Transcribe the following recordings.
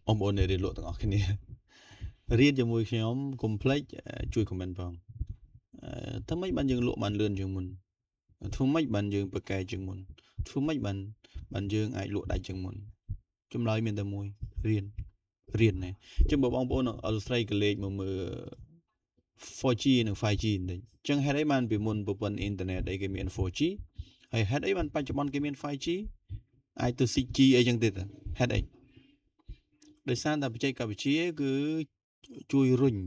បងប្អូនអ្នករៀនលក់ទាំងអស់គ្នារៀនជាមួយខ្ញុំកុំភ្លេចជួយ comment ផងធ្វើម៉េចបានយើងលក់បានលឿនជាងមុនធ្វើម៉េចបានយើងប្រកែកជាងមុនធ្វើម៉េចបានយើងអាចលក់ដាច់ជាងមុនចម្លើយមានតែមួយរៀនរៀនណាអញ្ចឹងបើបងប្អូនអត់ស្រីកលេចមកមើល 4G និង 5G បន្តិចអញ្ចឹងហេតុអីបានពីមុនប្រព័ន្ធអ៊ីនធឺណិតអីគេមាន 4G ហើយហេតុអីបានបច្ចុប្បន្នគេមាន 5G អាចទៅ 6G អីចឹងទៀតហេតុអីដោយសារតែបច្ចេកវិទ្យាគឺជួយរុញ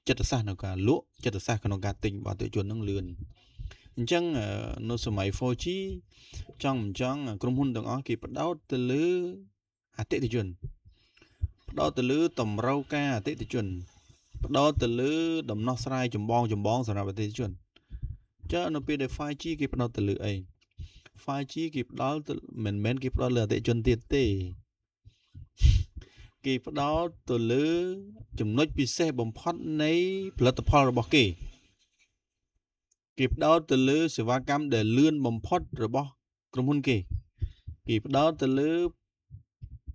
ចិត្តសាស្ត្រក្នុងការលក់ចិត្តសាស្ត្រក្នុងការទិញរបស់អតិថិជននឹងលឿនអញ្ចឹងនៅសម័យ 4G ចង់មិនចង់ក្រុមហ៊ុនទាំងអស់គេផ្ដោតទៅលើអតិថិជនផ្ដោតទៅលើតម្រូវការអតិថិជនផ្ដោតទៅលើដំណោះស្រាយចម្បងចម្បងសម្រាប់អតិថិជនចើនៅពេលដែល 5G គេផ្ដោតទៅលើអី 5G គេផ្ដោតទៅមិនមែនគេផ្ដោតលើអតិថិជនទៀតទេគេផ្ដោតទៅលើចំណុចពិសេសបំផុតនៃផលិតផលរបស់គេគេផ្ដោតទៅលើសេវាកម្មដែលលឿនបំផុតរបស់ក្រុមហ៊ុនគេគេផ្ដោតទៅលើ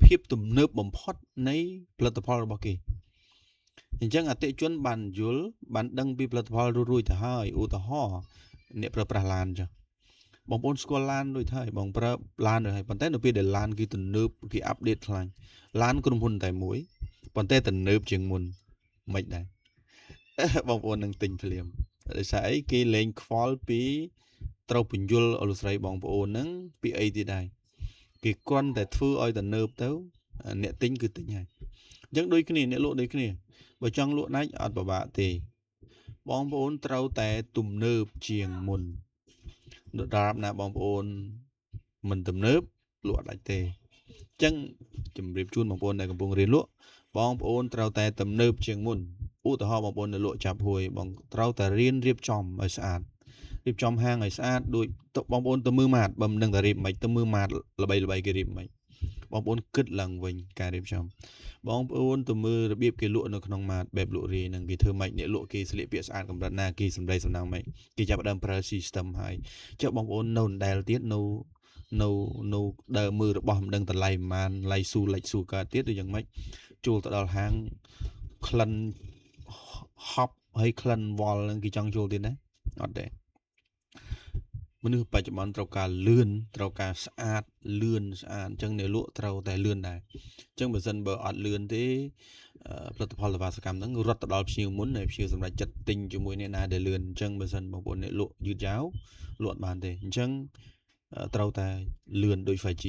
ភាពទំនើបបំផុតនៃផលិតផលរបស់គេអញ្ចឹងអតិថិជនបានយល់បានដឹងពីផលិតផលរួចៗទៅហើយឧទាហរណ៍អ្នកប្រើប្រាស់ឡានចុះបងប្អូនស្គាល់ឡានដូចហើយបងប្រើឡានដូចហើយប៉ុន្តែនៅពេលដែលឡានគេទំនើបគេ update ខ្លាំងឡានក្រុមហ៊ុនតែមួយប៉ុន្តែទំនើបជាងមុនមិនដែរបងប្អូននឹងទិញភ្លាមដោយសារអីគេលែងខ្វល់ពីត្រូវពន្យល់អលស្រីបងប្អូនហ្នឹងពីអីទៀតដែរគេគ្រាន់តែធ្វើឲ្យទំនើបទៅអ្នកទិញគឺទិញហើយអញ្ចឹងដូចគ្នាអ្នកលក់ដូចគ្នាបើចង់លក់ដាច់អត់ពិបាកទេបងប្អូនត្រូវតែទំនើបជាងមុនដរាបណាបងប្អូនមិនទំនើបលក់ដាច់ទេអញ្ចឹងជម្រាបជូនបងប្អូនដែលកំពុងរៀនលក់បងប្អូនត្រូវតែទំនើបជាងមុនឧទាហរណ៍បងប្អូននៅលក់ចាប់ហួយបងត្រូវតែរៀនរៀបចំឲ្យស្អាតរៀបចំហាងឲ្យស្អាតដូចបងប្អូនទៅមើលម៉ាតបើមិនដឹងតែរៀបមិនទៅមើលម៉ាតល្បីល្បីគេរៀបមិនបងប្អូនគិតឡើងវិញការរៀបចំបងប្អូនទៅមើលរបៀបគេលក់នៅក្នុងម៉ាតបែបលក់រាយនឹងគេធ្វើម៉េចអ្នកលក់គេស្លៀកពាក់ស្អាតកម្រិតណាគេសម្ដីសំណាងម៉េចគេចាប់ផ្ដើមប្រើ system ហើយចុះបងប្អូននៅដដែលទៀតនៅនៅនៅដើរមើលរបស់មិនដឹងតម្លៃប្រហែលឡៃស៊ូលិចស៊ូកើតទៀតឬយ៉ាងម៉េចចូលទៅដល់ហាងក្លិនហប់ហើយក្លិនវល់នឹងគេចង់ចូលទៀតណាអត់ទេមនុស្សបច្ចុប្បន្នត្រូវការលឿនត្រូវការស្អាតលឿនស្អាតអញ្ចឹងអ្នកលក់ត្រូវតែលឿនដែរអញ្ចឹងបើសិនបើអត់លឿនទេផលិតផលសេវាកម្មហ្នឹងរត់ទៅដល់ភ្ញៀវមុនហើយភ្ញៀវសម្រេចចិត្តទិញជាមួយអ្នកណាដែលលឿនអញ្ចឹងបើសិនបងប្អូនអ្នកលក់យឺតយ៉ាវលក់អត់បានទេអញ្ចឹងត្រូវតែលឿនដូច 5G